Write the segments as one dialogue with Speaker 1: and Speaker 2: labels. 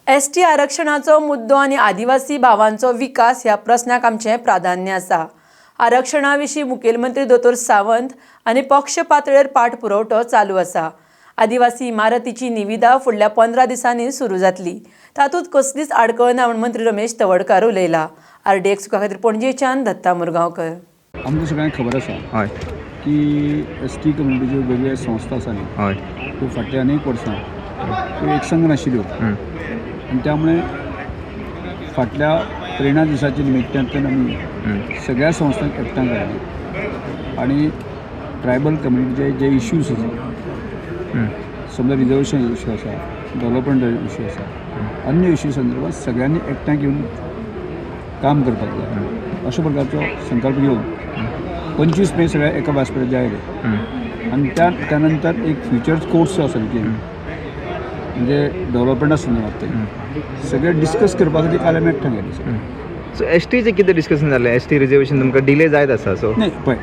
Speaker 1: ST आरक्षणाचो मुद्दो आनी आदिवासी भावांचो विकास ह्या प्रस्नाक आमचें प्राधान्य आसा. आरक्षणा विशीं मुखेलमंत्री दोतोर सावंत आनी पक्ष पातळेर पाठपुरवठो चालू आसा. आदिवासी इमारतीची निविदा फुडल्या 15 दिसांनी सुरू जातली, तातूंत कसलीच आडखळ ना म्हूण मंत्री रमेश तवडकार उलयला. आरडीएक्स सुखा खातीर पणजेच्यान दत्ता मुरगांवकर.
Speaker 2: आमकां सगळ्यांक खबर आसा
Speaker 3: हय
Speaker 2: की एस टी कम्युनिटीच्यो वेगवेगळ्यो संस्था आसा न्ही,
Speaker 3: हय
Speaker 2: त्यो फाटल्या अनेक वर्सां त्यो एकसंघ नाशिल्ल्यो आनी त्यामुळे फाटल्या प्रेरणा दिसाच्या निमित्तान आमी सगळ्या संस्थांक एकठांय हाडले आनी ट्रायबल कम्युनिटीचे जे इश्यूज आसा, समजा रिजर्वेशन इश्यू आसा, डेवलपमेंट इश्यू आसा, अन्य इश्यू संदर्भात सगळ्यांनी एकठांय घेवन काम करपाक जाय अशा प्रकारचो संकल्प घेवन 25 मे सगळ्या एका व्यासपीठाचेर आयले आनी त्या नंतर एक फ्युचर कोर्स जो आसा की म्हणजे डेवलपमेंटा संदर्भात ते सगळे डिस्कस करपा खातीर काल आमी एकठांय गेले सगळे.
Speaker 3: सो एस टीचें कितें डिस्कशन जालें? एस टी रिजर्वेशन तुमकां डिले जायत आसा सो
Speaker 2: नाही पळय,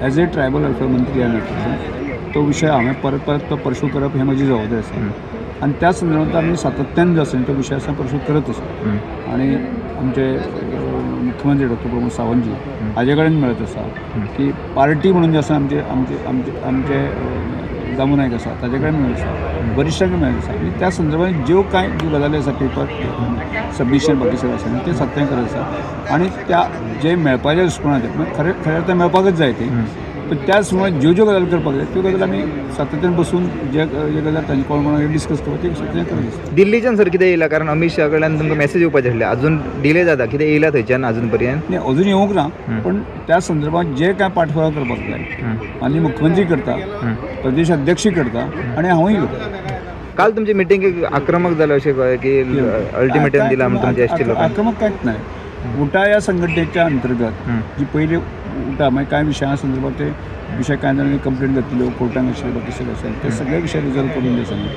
Speaker 2: एज ए ट्रायबल वेलफेअर मंत्री ह्या नात्यान तो विशय हांवें परत परत तो परशू करप हें म्हजी जबाबदारी आसा आनी त्या संदर्भात आमी सातत्यान जो आसा तो विशय आसा परशू करत आसा आनी आमचे मुख्यमंत्री डॉक्टर प्रमोद सावंतजी हाजे कडेन मेळत आसा की पार्टी म्हणून जे आसा आमचे आमचे आमचे आमचे दामू नायक आसा ताजे कडेन मेळत आसा, वरिश्ठां कडेन मेळत आसा आनी त्या संदर्भात ज्यो कांय ज्यो गजाली आसा पेपर सबमिशन बाकी सगळें आसा न्ही, ते सातत्यान करत आसा आनी त्या जे मेळपाचे दृश्टीकोनाचेर म्हणजे खरें खरें तर मेळपाकच जाय ते, पण त्याच सुमार ज्यो ज्यो गजाली करपाक जाय त्यो गजाली आमी सातत्यान बसून जे जे गजाल तांचे कोण कोण डिस्कस करपाक ते सातत्यान करत आसता.
Speaker 3: दिल्लीच्यान सर कितें येयला? कारण अमीत शाह कडल्यान तुमकां मॅसेज येवपाचें आसलें, अजून डिले जाता, कितें येयला थंयच्यान अजून पर्यंत?
Speaker 2: नाही, अजून येवंक ना, पण त्या संदर्भात जे काय पाठपुरावा करपाक जाय आनी मुख्यमंत्री करता, प्रदेश अध्यक्ष करता आनी हांवूय करता.
Speaker 3: काल तुमची मिटींग आक्रमक जालें अशें कळ्ळें की अल्टिमेटम दिला म्हूण तुमच्या एस टी लोकांक.
Speaker 2: आक्रमक कांयच नाही. उटा ह्या संघटनेच्या अंतर्गत जी पयली उटा मागीर कांय विशयां संदर्भात ते विशय कांय जाणांनी कंप्लेन घातलेल्यो कोर्टान आशिल्ले बाकी सगळें आसा ते सगळे विशय रिजॉल्व करून जे आसा न्ही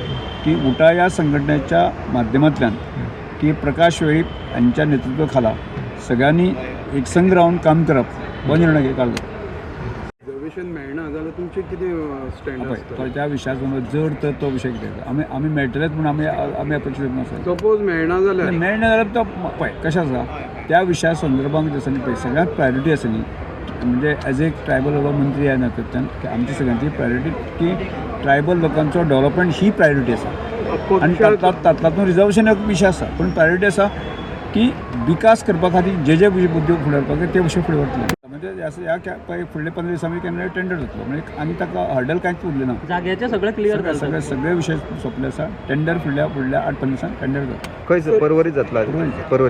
Speaker 2: की उटा ह्या संघटनेच्या माध्यमांतल्यान की प्रकाश वेळीप हांच्या नेतृत्वाखाला सगळ्यांनी एकसंघ रावन काम करप हो निर्णय काडलो.
Speaker 4: रिजर्वेशन मेळना जाल्यार तुमचें कितें स्टँड
Speaker 2: पळय
Speaker 4: आसतलें?
Speaker 2: तो त्या विशया संदर्भात जर तर तो विशय कितें आमी आमी मेळटलेच म्हूण आमी आमी अपेक्षा आसा.
Speaker 4: सपोज मेळना जाल्यार?
Speaker 2: मेळना जाल्यार तो पळय कशें आसा त्या विशया संदर्भात आसा न्ही पळय सगळ्यांत प्रायोरिटी आसा न्ही, म्हणजे एज ए ट्रायबल बाबा मंत्री ह्या नात्यान की आमची सगळ्यांची प्रायोरिटी की ट्रायबल लोकांचो डेवलपमेंट ही प्रायोरिटी आसा आनी तातूंत रिजर्वेशन एक विशय आसा, पूण प्रायोरिटी आसा की विकास करपा खातीर जे जे मुद्दे फुडें व्हरपाक जाय ते विशय फुडें व्हरतले. म्हणजे ह्या पळय फुडले 15 दिसां मागीर टेंडर जातलो, म्हणजे आनी ताका हर्डल कांयच उरलें ना.
Speaker 5: जाग्याचें सगळें क्लियर
Speaker 2: सगळे
Speaker 5: जालें?
Speaker 2: सगळे सगळे विशय सोंपले आसा. टेंडर फुडल्या फुडल्या 8-15 दिसांक टेंडर जाता.
Speaker 3: खंय सर? परवरीत जातला?
Speaker 2: परवरीत.
Speaker 3: परवरी.